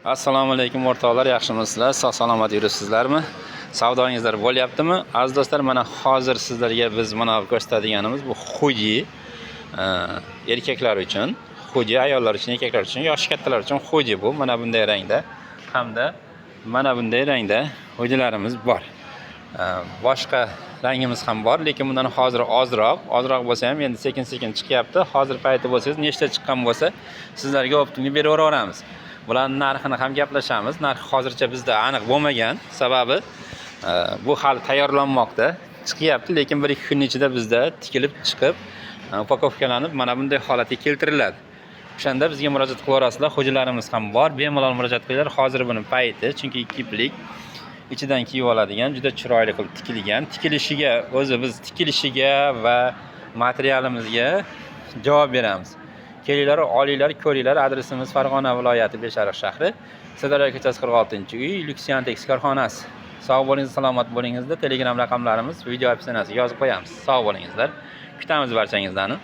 Assalomu alaykum, o'rtoqlar, yaxshimisizlar? Sog' salomat yuribsizlarmi? Savdoyingizlar bo'lyaptimi? Aziz do'stlar, mana hozir sizlarga biz mana ko'rsatadiganimiz bu xuji, erkaklar uchun, xuji ayollar uchun, erkaklar uchun, yoshi kattalar uchun xuji bu. Mana bunday rangda hamda mana bunday rangda xujilarimiz bor. Boshqa rangimiz ham bor, lekin bundan hozir ozroq, ozroq bo'lsa ham endi sekin-sekin chiqyapti. Hozir payti bo'lsangiz, nechta chiqqan bo'lsa, sizlarga оптом beraveramiz. Bularning narxini ham gaplashamiz. Narxi hozircha bizda aniq bo'lmagan, sababi bu hali tayyorlanmoqda. Chiqyapti, lekin 1-2 kunning ichida bizda tikilib chiqib, упаковка lanib mana bunday holatga keltiriladi. O'shanda bizga murojaat qilaverasizlar. Xo'jalarimiz ham bor. Bemalol murojaat qilinglar. Hozir buni payti, chunki ikki iplik ichidan kiyib oladigan juda chiroyli qilib tikilgan. Tikilishiga o'zi biz tikilishiga va materialimizga javob beramiz. Kelinglar, olinglar, ko'ringlar. Adresimiz Farg'ona viloyati, Beshariq shahri, Sirdaryo ko'chasi, 46-uy, Luksiantex korxonasi. Sog' bo'ling, salomat bo'lingizlar. Telegram raqamlarimiz video описание siga yozib qo'yamiz. Sog' bo'lingizlar. Kutamiz barchangizlarni.